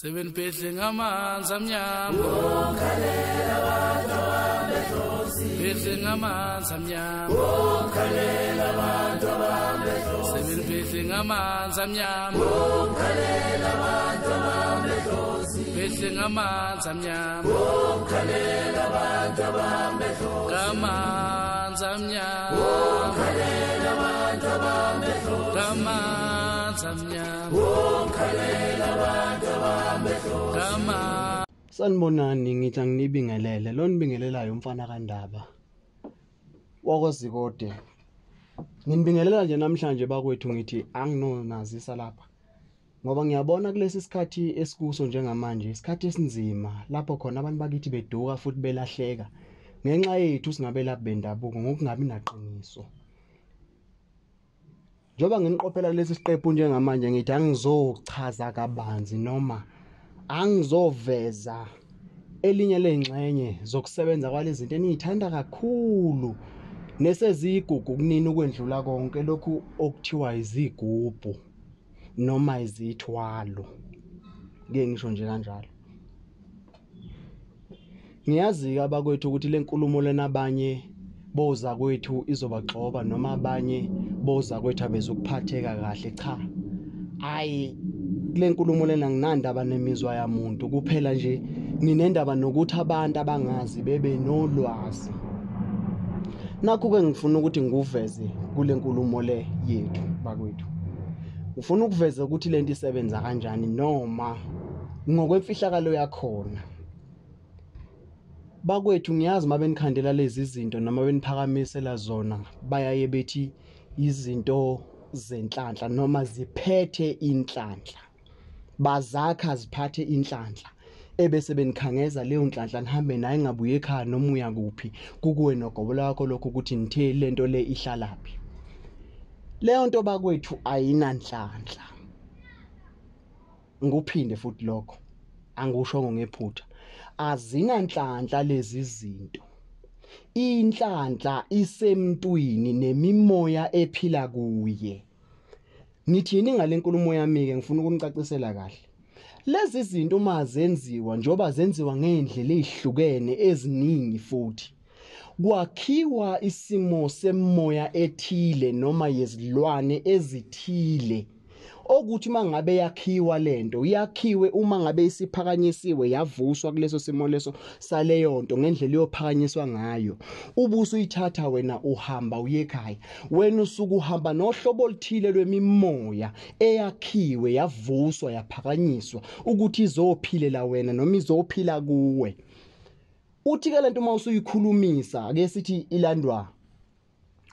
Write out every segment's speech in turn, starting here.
Sebeniphehle ngamanzi amnyama, ukhalela abantu abambe-dlozi. Phehle ngamanzi amnyama, ukhalela abantu abambe-dlozi. Sebeniphehle ngamanzi amnyama, ukhalela abantu abambe-dlozi. Phehle ngamanzi amnyama, ukhalela abantu abambe-dlozi. Ngamanzi amnyama, ukhalela abantu abambe-dlozi. Ngamanzi amnyama, ukhalela abantu abambe-dlozi. Sanibonani, ngithi anginibingelele. Lo nibingelelayo umfana kaNdaba wakwaZikode. Nginibingelela nje namhlanje bakwethu, ngithi anginonazisa lapha ngoba ngiyabona kulesi sikhathi esikuso njengamanje, isikhathi esinzima lapho khona abantu bakithi beduka futhi belahleka ngenxa yethu singabelaphi bendabuko ngokungabi naqiniso. Njengoba nginiqophela kulesi siqephu njengamanje, ngithi angizochaza kabanzi noma angizoveza elinye ley'ngxenye zokusebenza kwalezi zinto eniy'thanda kakhulu neseziyigugu kunini ukwendlula konke lokhu okuthiwa izigubhu noma izithwalo. Ngeke ngisho nje kanjalo. Ngiyazi-ke abakwethu ukuthi le nkulumo lena abanye boza kwethu izobagxoba noma abanye boza kwethu abezukuphatheka kahle. Cha, ayi, kule nkulumo lena nginandaba nemizwa yamuntu kuphela nje, nginendaba nokuthi abantu abangazi bebe nolwazi. Nakho-ke ngifuna ukuthi ngikuveze kule nkulumo le yethu bakwethu. Ngifuna ukuveza ukuthi lento isebenza kanjani noma ngokwemfihlakalo yakhona. Bakwethu, ngiyazi uma benikhandela lezi zinto noma beniphakamisela zona, bayaye bethi izinto zenhlanhla noma ziphethe inhlanhla, bazakha ziphathe inhlanhla, ebese benikhangeza leyo nhlanhla nihambe naye ngabuye ekhaya noma uya kuphi, kukuwe nogobo lakho lokho ukuthi nithe lento le ihlalaphi. Leyo nto bakwethu ayinanhlanhla. Ngikuphinde futhi lokho, angikushongo ngephutha. Azinanhlanhla lezi zinto. Inhlanhla isemntwini nemimoya ephila kuye. Ngithini ngale nkulumo yami-ke? Ngifuna ukunicacisela kahle. Lezi zinto uma zenziwa, njengoba zenziwa ngey'ndlela ey'hlukene eziningi futhi, kwakhiwa isimo semoya ethile noma yezilwane ezithile, okuthi uma ngabe yakhiwa lento, yakhiwe uma ngabe isiphakanyisiwe yavuswa kuleso simo leso saleyo nto ngendlela iyophakanyiswa ngayo, ubuso uyithatha wena uhamba uye ekhaya. Wena usuke uhamba nohlobo oluthile lwemimoya eyakhiwe yavuswa yaphakanyiswa ukuthi izophilela wena noma izophila kuwe. Uthi ke lento uma usuyikhulumisa, ake sithi ilandwa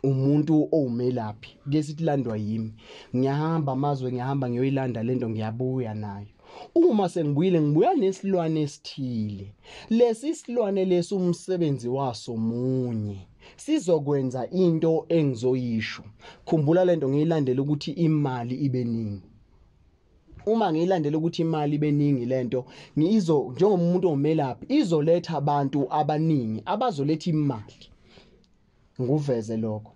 umuntu owumelaphi, ke sithi landwa yimi, ngiyahamba amazwe, ngiyahamba ngiyoyilanda lento, ngiyabuya nayo. Uma sengibuyile ngibuya nesilwane esithile. Lesi silwane lesi umsebenzi waso munye, sizokwenza into engizoyisho. Khumbula lento ngiyilandela ukuthi imali ibe ningi. Uma ngiyilandela ukuthi imali ibe ningi lento, ngizo njengomuntu omelaphi izoletha abantu abaningi abazoletha imali. Nguveze lokho.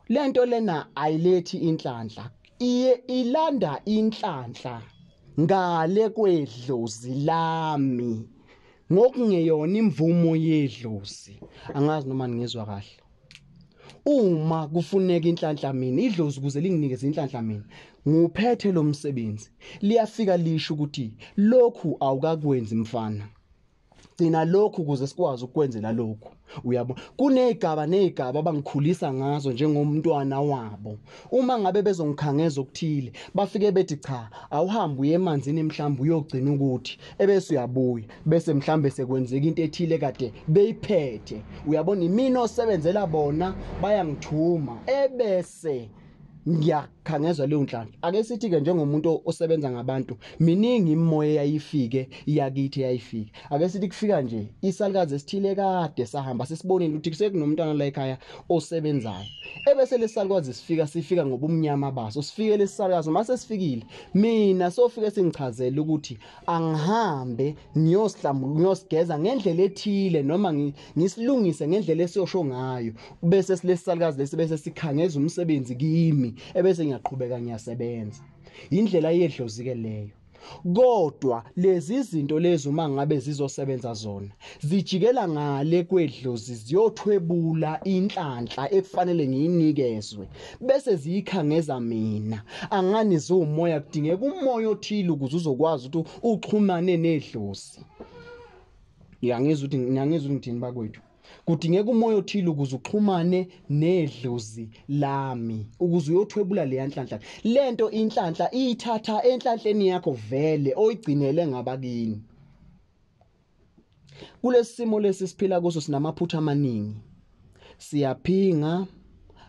Lento lena ayilethi inhlanhla, iye ilanda inhlanhla ngale kwedlozi lami ngokungeyona imvumo yedlozi. Angazi noma ningizwa kahle. Uma kufuneka inhlanhla mina, idlozi ukuze linginikeze inhlanhla mina, nguphethe lo msebenzi. Liyafika lisho ukuthi lokhu awukakwenzi mfana, gcina lokhu ukuze sikwazi ukwenzela lokhu. Uyabona, kunezigaba nezigaba abangikhulisa ngazo njengomntwana wabo. Uma ngabe bezongikhangeza okuthile, bafike bethi cha, awuhambe uye emanzini mhlawumbe uyogcina ukuthi, ebese uyabuya, bese mhlawumbe sekwenzeka into ethile kade beyiphethe. Uyabona, imina osebenzela bona, bayangithuma, ebese ngiyakhangezwa leyo nhlanhla. Ake sithi ke njengomuntu osebenza ngabantu, miningi imimoya eyayifike iyakithi eyayifike. Ake sithi kufika nje isalukazi esithile kade sahamba, sesibonile ukuthi sekunomntwana la ekhaya osebenzayo. Ebese lesalukazi sifika, sifika ngobumnyama baso. Sifike lesalukazi, uma sesifikile mina sofike singichazela ukuthi angihambe ngiyosigeza ngendlela ethile noma ngisilungise ngendlela esiyosho ngayo, bese silesalukazi lesi bese sikhangeza umsebenzi kimi, ebese ngiyaqhubeka ngiyasebenza. Indlela yedlozi ke leyo. Kodwa lezi zinto lezi uma ngabe zizosebenza zona zijikela ngale kwedlozi, ziyothwebula inhlanhla ekufanele ngiyinikezwe bese ziyikhangeza mina. Angani ziwumoya, kudingeka umoya othile ukuze uzokwazi ukuthi uxhumane nedlozi. Ngiyangizwa ukuthi ngithini bakwethu. Kudingeka umoya othile ukuze uxhumane nedlozi lami, ukuze uyothwebula leya nhlanhla. Lento inhlanhla iyithatha enhlanhleni yakho vele oyigcinele ngabakini. Kulesi simo lesi siphila kuso sinamaphutha amaningi. Siyaphinga,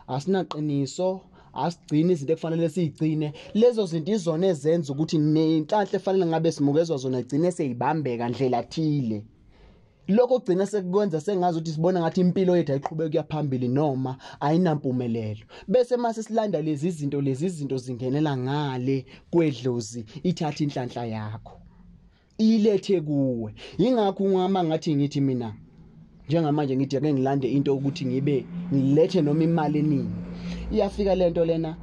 asinaqiniso, asigcini izinto ekufanele siyigcine. Lezo zinto izona ezenza ukuthi nenhlanhla efanele ngabe simukezwa zona igcine seyibambeka ndlela thile. Lokho kugcina sekukwenza sengazi ukuthi sibona ngathi impilo yethu ayiqhubeki kuyaphambili noma ayinampumelelo. Bese mase silanda lezi zinto zingenela ngale kwedlozi, ithatha inhlanhla yakho ilethe kuwe. Ingakho ungama ngathi ngithi mina njengamanje ngithi ake ngilande into ukuthi ngibe ngilethe noma imali eningi. Iyafika lento lena,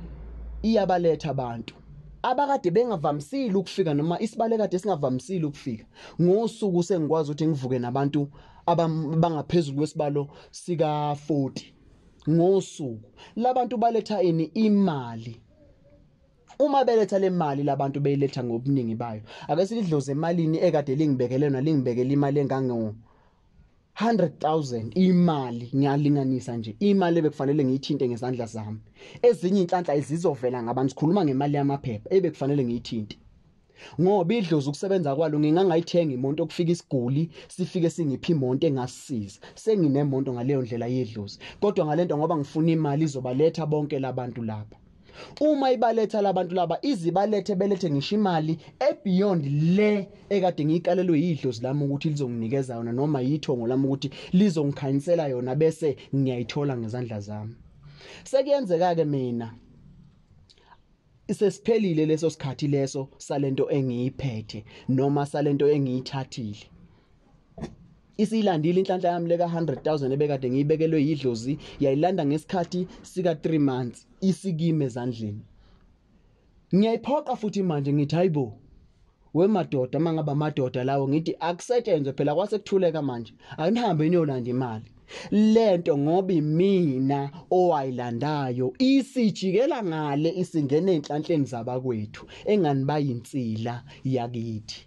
iyabaletha abantu abakade bengavamisile ukufika, noma isibale kade singavamisile ukufika. Ngosuku sengikwazi ukuthi ngivuke nabantu abangaphezulu kwesibalo sika 40 ngosuku. Labantu baletha ini? Imali. Uma beletha le mali labantu beyiletha ngobuningi bayo. Ake silidloze emalini ekade lingibekele yona, lingibekele imali engango 100,000 imali, ngiyalinganisa nje imali ebekufanele ngiyithinte ngezandla zami. Ezinye inhlanhla izizovela ngabantu, sikhuluma ngemali yamaphepha ebekufanele ngiyithinte. Ngoba idlozi ukusebenza kwalo, ngingangayithenga imoto okufika isiguli sifike singiphi imoto engasisiza. Senginemoto ngaleyo ndlela yedlozi. Kodwa ngalento ngoba ngifuna imali izobaletha bonke labantu lapha. Uma ibaletha labantu laba, izibalethe belethe ngisho imali ebeyond le ekade ngiyikalelwe yidlozi lami ukuthi lizonginikeza yona, noma yithongo lami ukuthi lizongikhanyisela yona, bese ngiyayithola ngezandla zami. Sekuyenzeka ke mina sesiphelile leso sikhathi leso salento engiyiphethe noma salento engiyithathile. Isilandile inhlanhla yami leka 100,000 ebekade ngiyibekelwe yidlozi, yayilanda ngesikhathi sika 3 months isikime ezandleni. Ngiyayiphoqa futhi manje ngithi hayibo wemadoda, mangaba amadoda lawo, ngithi akusetshenzwe phela, kwase kuthuleka manje, anihambe niyolanda imali. Lento ngoba imina owayilandayo isijikela ngale isingene enhlanhleni zabakwethu engani bayinsila yakithi.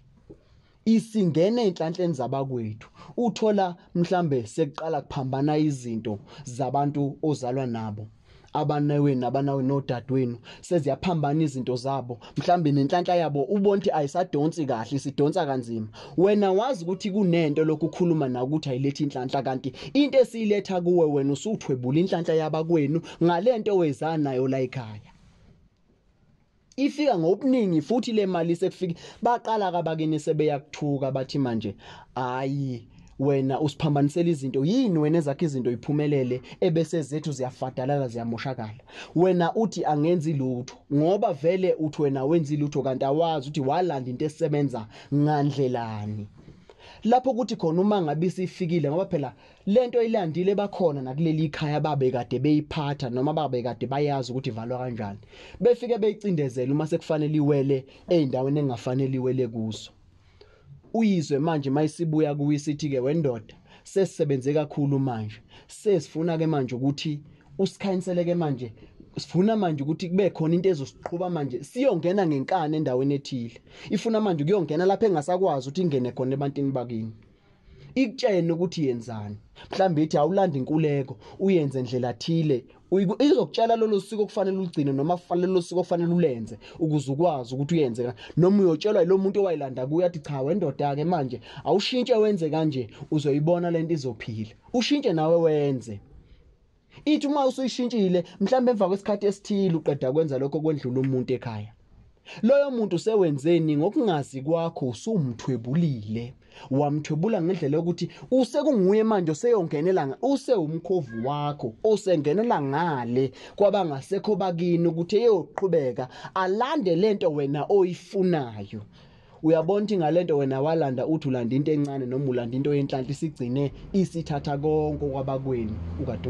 Isingene enhlanhleni zabakwethu, uthola mhlambe sekuqala kuphambana izinto zabantu ozalwa nabo, abanaweni abanawe nodadewenu, seziyaphambana izinto zabo, mhlambe nenhlanhla yabo ubona ukuthi ayisadonsi kahle, isidonsa kanzima. Wena wazi ukuthi kunento lokukhuluma nawe ukuthi ayilethi inhlanhla, kanti into esiyiletha kuwe wena usuthwebula inhlanhla yabakwenu ngalento weza nayo la ekhaya. Ifika ngobuningi futhi le mali sekufika, baqala kabakini sebeyakuthuka bathi manje hayi wena usiphambanisela izinto, yini wena ezakhe izinto iphumelele ebese zethu ziyafadalala ziyamoshakala. Wena uthi angenzi lutho ngoba vele uthi wena wenzi lutho, kanti awazi ukuthi walanda into esebenza ngandlelani. Lapho kuthi khona uma ngabe isifikile, ngoba phela lento ilandile bakhona nakuleli ikhaya babe kade beyiphatha noma babe kade bayazi ukuthi ivalwa kanjani, befike beyicindezela uma sekufanele iwele eindaweni engafanele iwele kuso. Uyizwe manje mayisibuya kuwisithi ke wendoda sesisebenze kakhulu manje, sesifuna ke manje ukuthi usikhanyiseleke manje, sifuna manje ukuthi kube khona into ezosiqhuba manje siyongena ngenkani endaweni ethile. Ifuna manje ukuyongena lapha engasakwazi ukuthi ingene khona ebantwini bakini, ikutshene ukuthi yenzani. Mhlawumbe ithi awulanda inkuleko uyenze ndlela thile, izokutshela lolo siko kufanele uligcine noma kufanele lolo siko kufanele ulenze ukuze ukwazi ukuthi uyenze, noma uyotshelwa lo muntu owayilanda kuye athi cha wendoda ke manje awushintshe wenze kanje, uzoyibona lento izophila, ushintshe nawe wenze. Ithi uma usuyishintshile mhlawumbe emva kwesikhathi esithile uqeda kwenza lokho kwendlula umuntu ekhaya, loyo muntu sewenzeni ngokungazi kwakho usumthwebulile, wamthwebula ngendlela yokuthi usekunguye manje useyongenela, usewumkhovu wakho osengenela ngale kwabangasekho bakini ukuthi eyoqhubeka alande lento wena oyifunayo. Uyabona ukuthi ngalento wena walanda uthi ulanda into encane noma ulanda into yenhlanhla, isigcine isithatha konke kwabakwenu ukade